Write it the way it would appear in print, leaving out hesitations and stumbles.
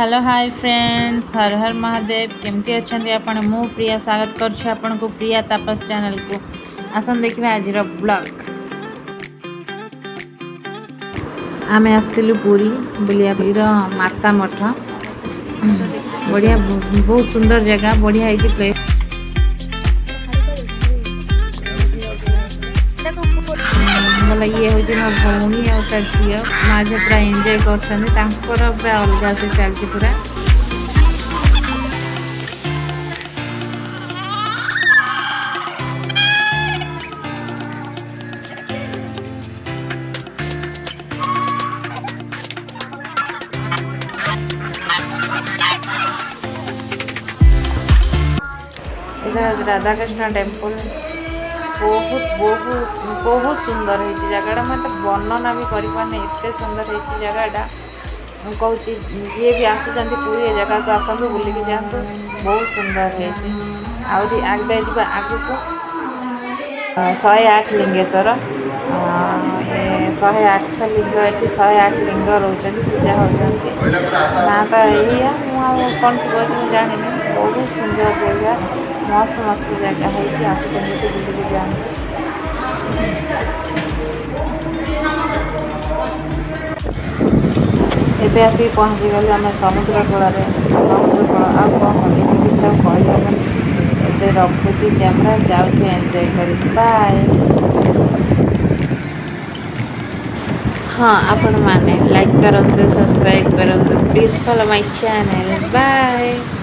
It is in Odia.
Hello, high friends, Har Har Mahadev. କେମିତି ଅଛନ୍ତି ଆପଣ? ମୁଁ ପ୍ରିୟା, ସ୍ୱାଗତ କରୁଛି ଆପଣଙ୍କୁ ପ୍ରିୟା ତାପସ ଚ୍ୟାନେଲକୁ। ଆସନ୍ତୁ ଦେଖିବା ଆଜିର ବ୍ଲଗ୍। ଆମେ ଆସିଥିଲୁ ପୁରୀ ବୁଲିବା। ପୁରୀର ମାତା ମଠ ବଢ଼ିଆ, ବହୁତ ସୁନ୍ଦର ଜାଗା, ବଢ଼ିଆ ହେଇଛି ପ୍ଲେସ୍। ଭଲ। ଇଏ ହେଉଛି ମୋ ଭଉଣୀ ଆଉ ତା ଝିଅ, ମା ଝିଅ ପୁରା ଏନ୍ଜୟ କରୁଛନ୍ତି। ତାଙ୍କର ପୁରା ଅଲଗା ସେ ଚାଲିଛି ପୁରା। ଏଇଟା ହେଉଛି ରାଧାକୃଷ୍ଣ ଟେମ୍ପଲ୍। ବହୁତ ବହୁତ ବହୁତ ସୁନ୍ଦର ହେଇଛି ଜାଗାଟା। ମୁଁ ଏତେ ବର୍ଣ୍ଣନା ବି କରିପାରୁନି, ଏତେ ସୁନ୍ଦର ହେଇଛି ଜାଗାଟା। ମୁଁ କହୁଛି, ଯିଏ ବି ଆସୁଛନ୍ତି ପୁରୀ, ଏ ଜାଗାକୁ ଆସନ୍ତୁ, ବୁଲିକି ଯାଆନ୍ତୁ। ବହୁତ ସୁନ୍ଦର ହେଇଛି। ଆହୁରି ଆଗେ ଯିବା ଆଗକୁ। 108 ଲିଙ୍ଗେଶ୍ୱର, 108 ଲିଙ୍ଗ। ଏଠି 108 ଲିଙ୍ଗ ରହୁଛନ୍ତି, ପୂଜା ହେଉଛନ୍ତି। ନା ତ ଏଇଆ, ମୁଁ ଆଉ କ'ଣ ଥିବ ମୁଁ ଜାଣିନି। ବହୁତ ସୁନ୍ଦର ଜାଗା, ମସ୍ତ ମସ୍ତ ଜାଗା ହେଇଛି। ଆସୁଛନ୍ତି ଏଠି, ବୁଲିକି ଯାଆନ୍ତୁ। ଏବେ ଆସିକି ପହଞ୍ଚିଗଲୁ ଆମେ ସମୁଦ୍ର କୂଳରେ। ସମୁଦ୍ର କୂଳ, ଆଉ କ'ଣ ଏଠି କିଛି ଆଉ କହିହେବନି। ଏବେ ରଖୁଛି କ୍ୟାମେରା, ଯାଉଛି ଏନ୍ଜୟ କରି। ବାଏ। ହଁ, ଆପଣମାନେ ଲାଇକ୍ କରନ୍ତୁ, ସବସ୍କ୍ରାଇବ୍ କରନ୍ତୁ। Please follow my channel. Bye.